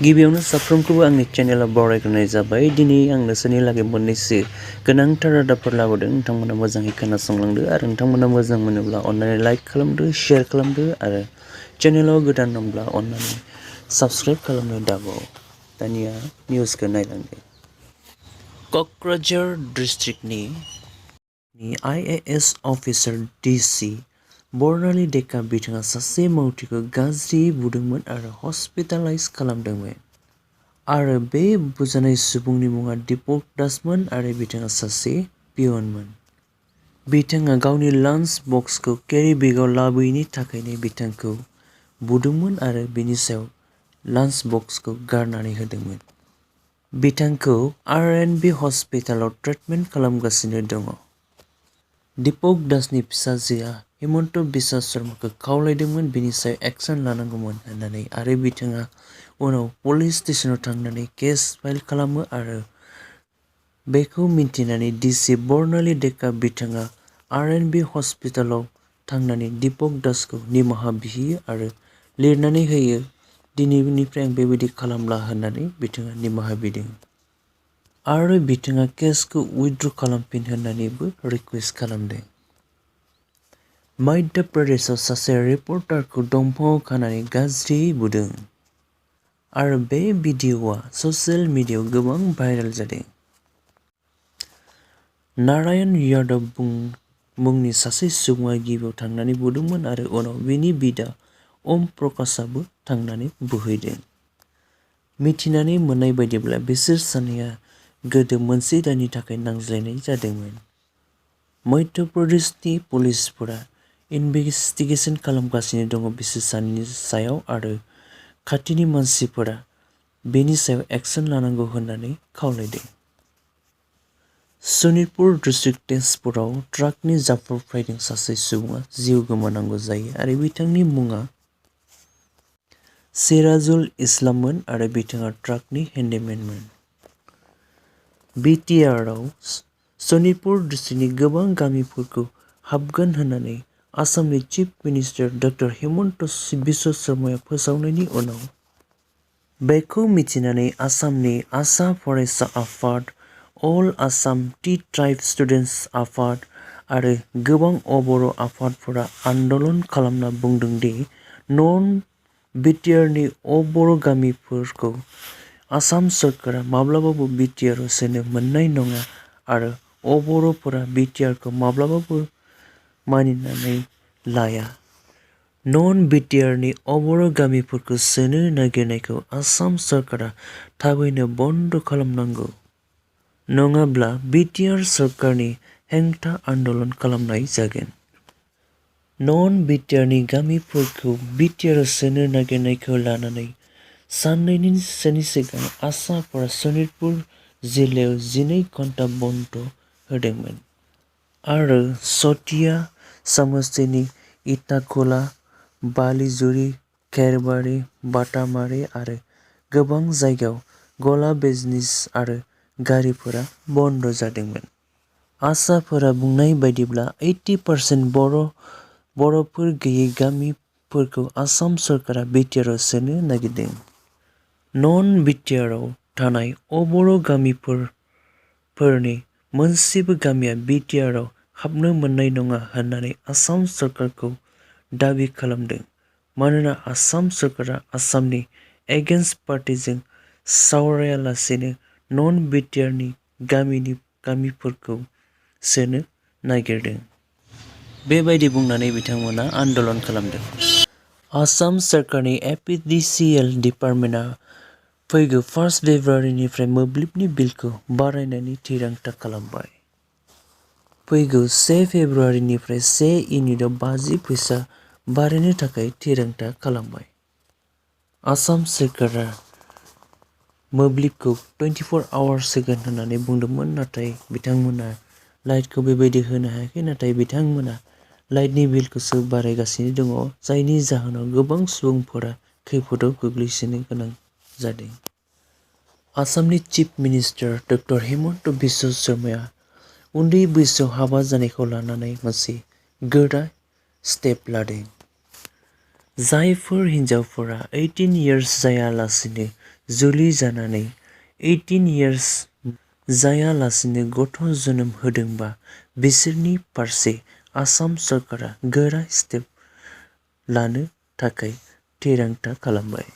गिबियावनो साफ्रोमखौबो आंनि चेनेलाव बरायग्रोनाय जाबाय। दिनै आं नोंसोरनि लागै मोननैसो गोनांथार रादाबफोर लाबोदों। नोंथांमोना मोजाङै खोनासंलांदो आरो नोंथांमोना मोजां मोनोब्ला अन्नानै लाइक खालामदो, शेयार खालामदो आरो चेनेलाव गोदान दंब्ला अन्नानै साबस्क्राइब खालामनो दाबाव। दानिया निउसखौ नायलांदो। क'क्राझार डिस्ट्रिक्टनि IAS officer DC Barnali Deka बिथाङा सासे मावथिखौ गाज्रि बुदोंमोन आरो हस्पिटालाइज खालामदोंमोन। आरो बे बुजानाय सुबुंनि मुङा दीपक दासमोन आरो बिथाङा सासे पियनमोन। बिथाङा गावनि लान्च बक्सखौ केरि बेगआव लाबोयैनि थाखायनो बिथांखौ बुदोंमोन आरो बिनि सायाव लान्च बक्सखौ गारनानै होदोंमोन। बिथांखौ R&B हस्पिटालाव ट्रिटमेन्ट खालामगासिनो दङ। दीपक दासनि फिसाजोआ हिमन्त बिश्व शर्माखौ खावलायदोंमोन बिनि सायाव एक्शन लानांगौमोन होननानै आरो बिथाङा उनाव पुलिस स्टेशनाव थांनानै केस फाइल खालामो आरो बेखौ मिन्थिनानै DC बर्नाली डेका बिथाङा R&B हस्पिटालाव थांनानै दीपक दासखौ निमाहा बिहैयो आरो लिरनानै होयो दिनैनिफ्राय आं बेबायदि खालामला होननानै बिथाङा निमाहा बिदों। आरो बिथाङा केसखौ उइथड्र खालामफिन होननानैबो रिक्वेस्ट खालामदों। मध्य प्रदेशआव सासे रिपर्टारखौ दंफांआव खानानै गाज्रियै बुदों। आरो बे भिडिअ'आ ससियेल मिडियायाव गोबां भाइरेल जादों। नारायण यादव मुंनि सासे सुबुङा गिबियाव थांनानै बुदोंमोन आरो उनाव बिनि बिदा ओम प्रकाशआबो थांनानै बुहैदों। मिथिनानै मोननाय बायदिब्ला बिसोर सानैया गोदो मोनसे दाननि थाखाय नांज्लायनाय जादोंमोन। मध्य प्रदेशनि पुलिसफोरा इनभेस्टिगेशन खालामगासिनो दङ बिसोर सानैनि सायाव आरो खाथिनि मानसिफोरा बेनि सायाव एक्शन लानांगौ होननानै खावलायदों। सनितपुर डिस्ट्रिक्ट तेजपुराव ट्राकनि जाब्रबथायजों सासे सुबुङा जिउ गोमानांगौ जायो आरो बिथांनि मुङा सिराजुल इस्लाममोन आरो बिथाङा ट्राकनि हेन्डीमेनमोन। BTRआव सनितपुर डिस्ट्रिक्टनि गोबां गामिफोरखौ हाबगोन होननानै आसामनि chief minister doctor Himanta Biswa शर्माया फोसावनायनि उनाव बेखौ मिथिनानै आसामनि आसा फरायसा आफाद, all Assam tea tribe students आफाद आरो गोबां बर' आफादफोरा आन्दलन खालामना बुंदों दि नन-BTRनि बर' गामिफोरखौ आसाम सरकारा माब्लाबाबो BTRआव सोनो मोननाय नङा आरो बर'फोरा BTRखौ माब्लाबाबो मानिनानै लाया। नन-BTRनि बर' गामिफोरखौ सोनो नागिरनायखौ आसाम सरकारा थाबैनो बन्द खालामनांगौ नङाब्ला BTR सरकारनि हेंथा आन्दलन खालामनाय जागोन। नन-BTRनि गामिफोरखौ BTRआव सोनो नागिरनायखौ लानानै साननैसोनि सिगां आसाफोरा सनितपुर जिल्लायाव 12 घन्टा बन्द होदोंमोन आरो चटिया समस्तिनि इटाखोला, बालिजुरि, खेरबारि, बाटामारि आरो गोबां जायगायाव गला बिजनेस आरो गारिफोरा बन्द जादोंमोन। आसाफोरा बुंनाय बायदिब्ला 80% बर'फोर गैयै गामिफोरखौ आसाम सरकारा BTRआव सोनो नागिरदों। नन-BTRआव थानाय बर' गामिफोरनि मोनसेबो गामिया BTRआव हाबनो मोननाय नङा होननानै आसाम सरकारखौ दाबि खालामदों मानोना आसाम सरकारा आसामनि एगेन्स्ट पार्टिजों सावरायालासेनो नन-BTRनि गामिफोरखौ सोनो नागिरदों। बेबायदि बुंनानै बिथांमोना आन्दलन खालामदों। आसाम सरकारनि APDCL डिपार्टमेन्टआ फैगौ 1 फेब्रुवारिनिफ्राय मोब्लिबनि बिलखौ बारायनायनि थिरांथा खालामबाय। फैगौ 1 फेब्रुवारिनिफ्राय 1 इउनिटआव 50 फैसा बारायनो थाखाय थिरांथा खालामबाय। आसाम सरकारा मोब्लिबखौ 24 आवार्स होगोन होननानै बुंदोंमोन नाथाय बिथांमोना लाइटखौ बेबायदि होनो हायाखै नाथाय बिथांमोना लाइटनि बिलखौसो बारायगासिनो दङ जायनि जाहोनाव गोबां सुबुंफोरा खैफोदाव गोग्लैसोनो गोनां जादों। आसामनि chief minister doctor Himanta Biswa शर्माया उन्दै बैसोआव हाबा जानायखौ लानानै मोनसे गोरा स्टेप लादों। जायफोर हिन्जावफोरा 18 इयार्स जायालासिनो जुलि जानानै 18 इयार्स जायालासिनो गथ' जोनोम होदोंबा बिसोरनि फारसे आसाम सरकारा गोरा स्टेप लानो थाखाय थिरांथा खालामबाय।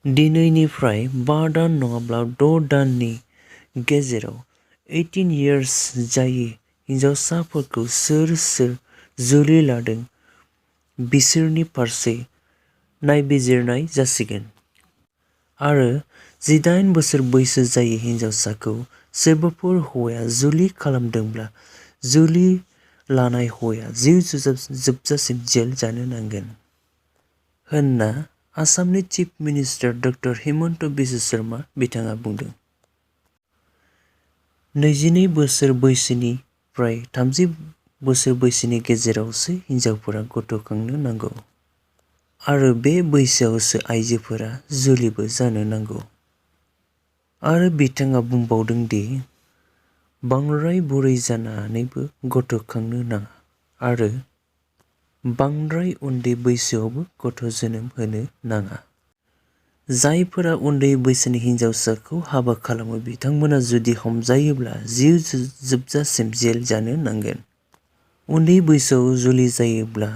दिनैनिफ्राय 5 दान नङाब्ला 6 दाननि गेजेराव 18 इयार्स जायै हिन्जावसाफोरखौ सोर जुलि लादों बिसोरनि फारसे नायबिजिरनाय जासिगोन। आरो 18 बोसोर बैसो जायै हिन्जावसाखौ सोरबाफोर हौवाया जुलि खालामदोंब्ला जुलि लानाय हौवाया जिउ जोबजासिम जेल जानो नांगोन होनना आसामनि chief minister doctor Himanta Biswa Sharma बिथाङा बुंदों। 22 बोसोर बैसोनिफ्राय 30 बोसोर बैसोनि गेजेरावसो हिन्जावफोरा गथ' खांनो नांगौ आरो बे बैसोआवसो आइजोफोरा जुलिबो जानो नांगौ। आरो बिथाङा बुंबावदों दि बांद्राय बुरै जानानैबो गथ' खांनो नाङा आरो बांद्राय उन्दै बैसोआवबो गथ' जोनोम होनो नाङा। जायफोरा उन्दै बैसोनि हिन्जावसाखौ हाबा खालामो बिथांमोना जुदि हमजायोब्ला जिउ जोबजासिम जेल जानो नांगोन। उन्दै बैसोआव जुलि जायोब्ला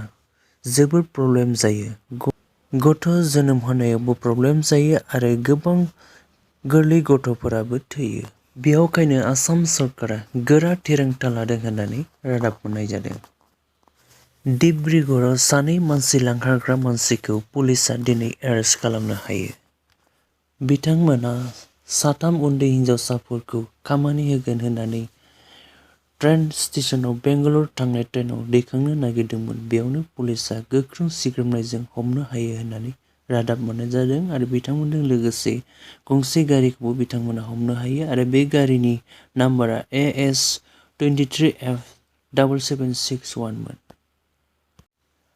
जोबोद प्रब्लेम जायो। गथ' जोनोम होनायावबो प्रब्लेम जायो आरो गोबां गोरलै गथ'फोराबो थैयो। बेयावखायनो आसाम सरकारा गोरा थिरांथा लादों होननानै रादाब मोननाय जादों। डिब्रुगड़आव सानै मानसि लांखारग्रा मानसिखौ पुलिसआ दिनै एरेस्ट खालामनो हायो। बिथांमोना 3 उन्दै हिन्जावसाफोरखौ खामानि होगोन होननानै ट्रेन स्टेशनाव बेंगालुरु थांनाय ट्रेनाव दैखांनो नागिरदोंमोन। बेयावनो पुलिसआ गोख्रों सिग्रोमनायजों हमनो हायो होननानै रादाब मोननाय जादों आरो बिथांमोनजों लोगोसे गंसे गारिखौबो बिथांमोना हमनो हायो आरो बे गारिनि नाम्बारा AS 23F7761 मोन।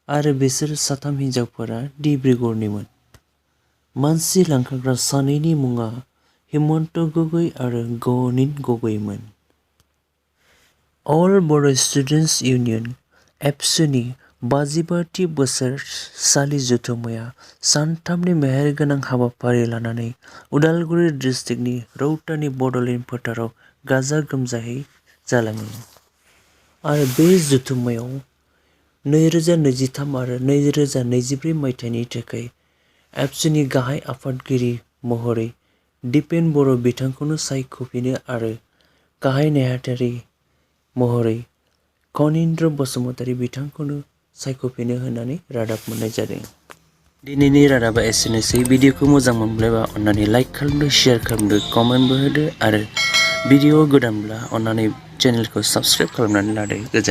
आरो बिसोर 3 हिन्जावफोरा डिब्रुगड़निमोन। मानसि लांखारग्रा सानैनि मुङा हिमन्त गगৈ आरो गणित गगैमोन। अल बर' स्टुडेन्टस इउनियन एबसुनि 55थि बोसोरसालि जथुम्माया सानथामनि मेहेरगोनां हाबाफारि लानानै उदालगुरि डिस्ट्रिक्टनि रौतानि बड'लेण्ड फोथाराव गाजा गोमजायै जालाङो। आरो बे जथुम्मायाव 2023 आरो 2024 मायथाइनि थाखाय एबसुनि गाहाय आफादगिरि महरै दिपेन बर' बिथांखौनो सायख'फिनो आरो गाहाय नेहाथारि महरै खनिन्द्र बसुमतारी बिथांखौनो सायख'फिनो होननानै रादाब मोननाय जादों। दिनैनि रादाबा एसेनोसै। भिडिअखौ मोजां मोनब्ला अन्नानै लाइक खालामदो, शेयार खालामदो, कमेन्टबो होदो आरो भिडिअ गोदानब्ला अन्नानै चेनेलखौ साबस्क्राइब खालामनानै लादो। गोजोन्थों।